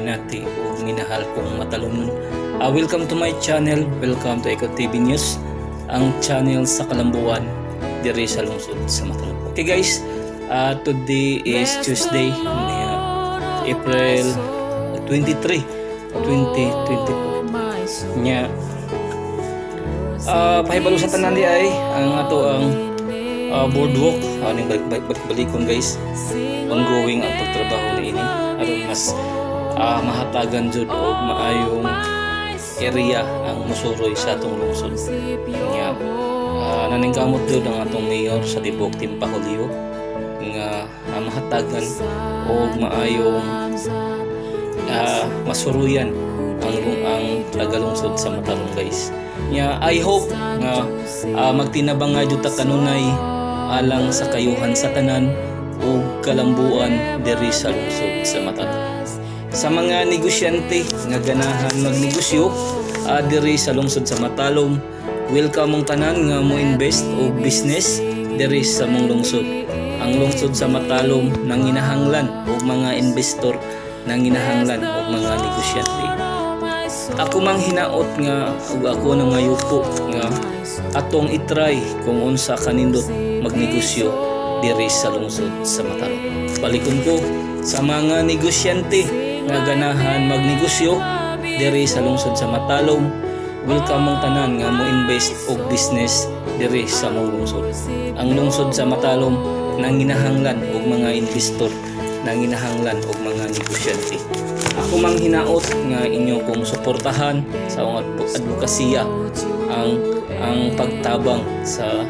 Pinati ug minahal kong Matalomnon. Welcome to my channel. Welcome to Eco TV News, ang channel sa kalambuan diri sa lungsod sa Matalom. Okay guys, today is Tuesday, April 23, 2024. Nya, pahibalo sa tanan di ay ang ato ang boardwalk aning balik, balik, balik balikon guys. Ongoing ang pagtrabaho niini aron mas mahatagan jud og maayong area ang musuroy sa atong lungsod. Nya, naningkamot jud ang atong mayor sa tibuok Team Pahulyo nga mahatagan og maayong masuruyan ang tagalungsod sa Matalom, guys. Nya, I hope nga magtinabangay jud ta kanunay alang sa kayuhan sa tanan ug kalambuan diri sa lungsod sa Matalom. Sa mga negosyante nga ganahan magnegosyo diri sa lungsod sa Matalom, welcome mong tanan nga mo invest og business diri sa mong lungsod. Ang lungsod sa Matalom nanginahanglan og mga investor, nanginahanglan og mga negosyante. Ako mang hinaot nga ug ako nang ngayupo nga atong itry kung unsa kanindot magnegosyo diri sa lungsod sa Matalom. Balikon ko, sa mga negosyante nga ganahan magnegosyo diri sa lungsod sa Matalom, welcome mong tanan nga mo invest og business diri sa mong lungsod. Ang lungsod sa Matalom nanginahanglan og mga investor, nanginahanglan og mga negosyante. Ako mang hinaot nga inyo kong suportahan sa akong advokasya ang pagtabang sa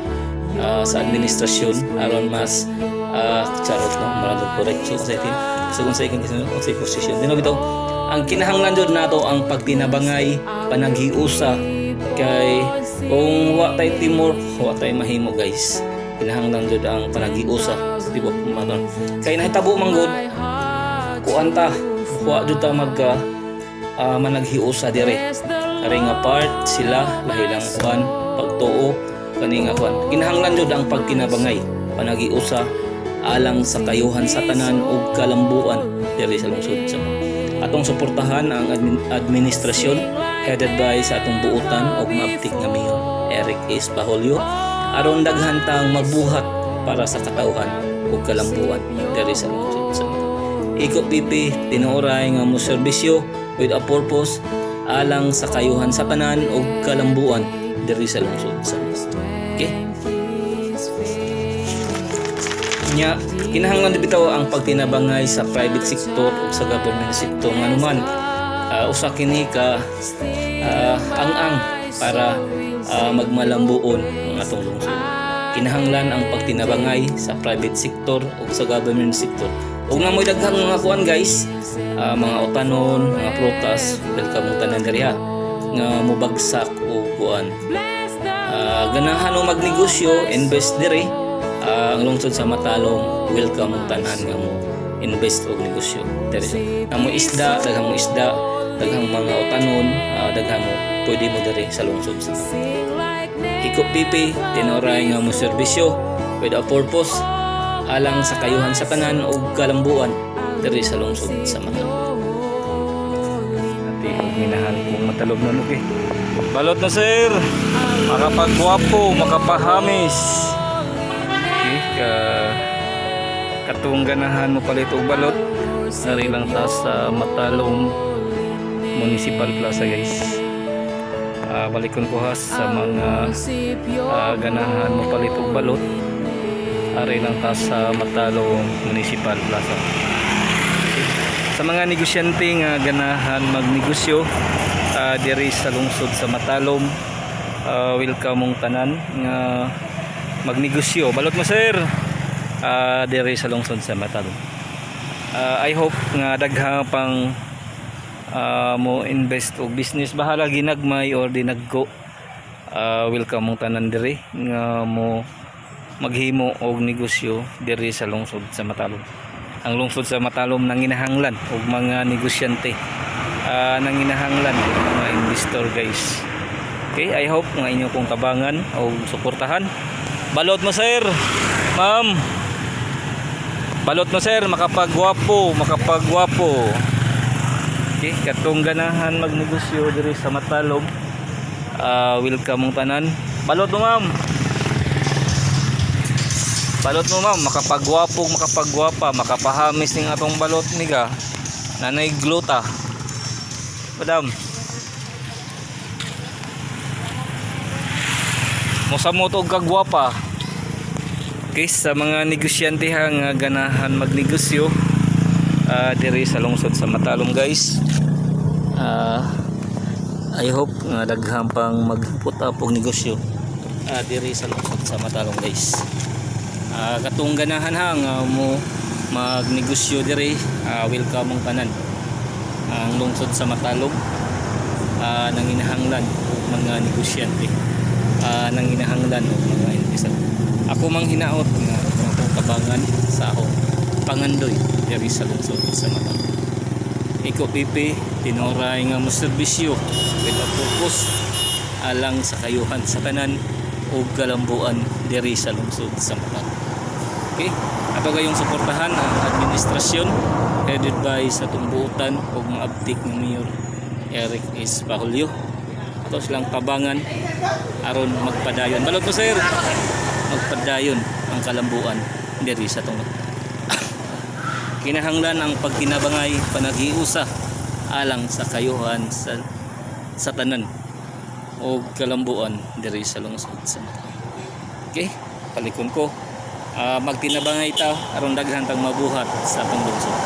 administrasyon aron mas charot no, marado correct. So sa itin so kung sa ikin kasi sa posisyon dino bitaw, ang kinahanglan jud nato ang pagtinabangay, panaghiusa, kay kung wa tay teamwork, wa tay mahimo, guys. Kinahanglan jud ang panaghiusa sa tibok maton kay nahitabo man gud kuan ta, wa jud ta magka managhiusa dire kari nga part sila, lahi lang kuan pagtuo kani nga kuan. Kinahanglan jud ang pagkinabangay, panaghiusa alang sa kayuhan sa tanan ug kalambuan diri sa lungsod sa atong suportahan ang administrasyon headed by sa atong buutan og maabtik nga mayor Eric S. Baholio aron daghan tang magbuhat para sa katawhan ug kalambuan diri sa lungsod sa Iko PP, tinuoray nga mo serbisyo with a purpose alang sa kayuhan sa tanan ug kalambuan diri sa lungsod sa. Okay? Nya, kinahanglan bitaw ang pagtinabangay sa private sector ug sa government sector, nganuman usa kini ka ang-ang para magmalambuon ang atong lungsod. Kinahanglan ang pagtinabangay sa private sector ug sa government sector. Ug na mo'y daghang mga kuan guys, mga utanon, mga prutas, welcome mo tanan diri ha nga mobagsak o kuan. Ganahan mo magnegosyo, invest diri. Ang lungsod sa Matalom, welcome mo tanan nga mo invest og negosyo diri. Na mo isda, daghang mo isda, daghang mga utanon, daghang mo pwede mo diri sa lungsod sa Hikop PP, tinuray nga mo serbisyo with a purpose alang sa kayuhan sa tanan ug kalambuan diri sa lungsod sa Matalom. Ati ug minahal kong Matalom nun, okay. Balot na, sir. Makapagwapo, makapahamis. Okay, ka katong ganahan mo palit og balot. Ari lang ta sa Matalom Municipal Plaza, guys. Balikon ko ha, sa mga ganahan mo palit og balot. Ari lang ta sa Matalom Municipal Plaza. Sa mga negosyante nga ganahan magnegosyo diri sa lungsod sa Matalom, welcome mong tanan nga magnegosyo. Balot mo, sir, diri sa lungsod sa Matalom. I hope nga daghang pang mo invest og business, bahala ginagmay or dinagko. Welcome mong tanan diri nga mo maghimo og negosyo diri sa lungsod sa Matalom. Ang lungsod sa Matalom nanginahanglan og mga negosyante, nanginahanglan og mga investor, guys. Okay, I hope nga inyo kong tabangan o suportahan. Balot mo, sir, ma'am. Balot mo, sir, makapagwapo, makapagwapo. Okay, katong ganahan magnegosyo diri sa Matalom. Welcome mong tanan. Balot mo, ma'am. Balot mo, ma'am, makapagwapo, makapagwapa, makapahamis ning atong balot niga. Nanay gluta. Madam. Mosamot og kagwapa. Okay, sa mga negosyante ha nga ganahan magnegosyo diri sa lungsod sa Matalom, guys. I hope nga daghan pang mag-put up og negosyo diri sa lungsod sa Matalom, guys. Katong ganahan ha nga mo magnegosyo diri, welcome ang tanan. Ang lungsod sa Matalom nanginahanglan og mga negosyante, nanginahanglan og mga investor. Ako mang hinaot nga akong tabangan sa akong pangandoy diri sa lungsod sa Matalom. Iko PP tinuray nga mo serbisyo with a purpose alang sa kayuhan sa tanan ug kalambuan diri sa lungsod sa Matalom. Okay? Ato gayong suportahan ang administrasyon headed by sa tumbuotan ug maabtik ng Mayor Eric S. Pahulyo. Ato silang tabangan aron magpadayon. Balot mo, sir. Magpadayon ang kalambuan diri sa tungod. Kinahanglan ang pagkinabangay panaghiusa alang sa kayuhan sa tanan o kalambuan diri sa lungsod sa Matalom. Okay, palikon ko. Magtinabangay ta aron daghan tang mabuhat sa atong lungsod.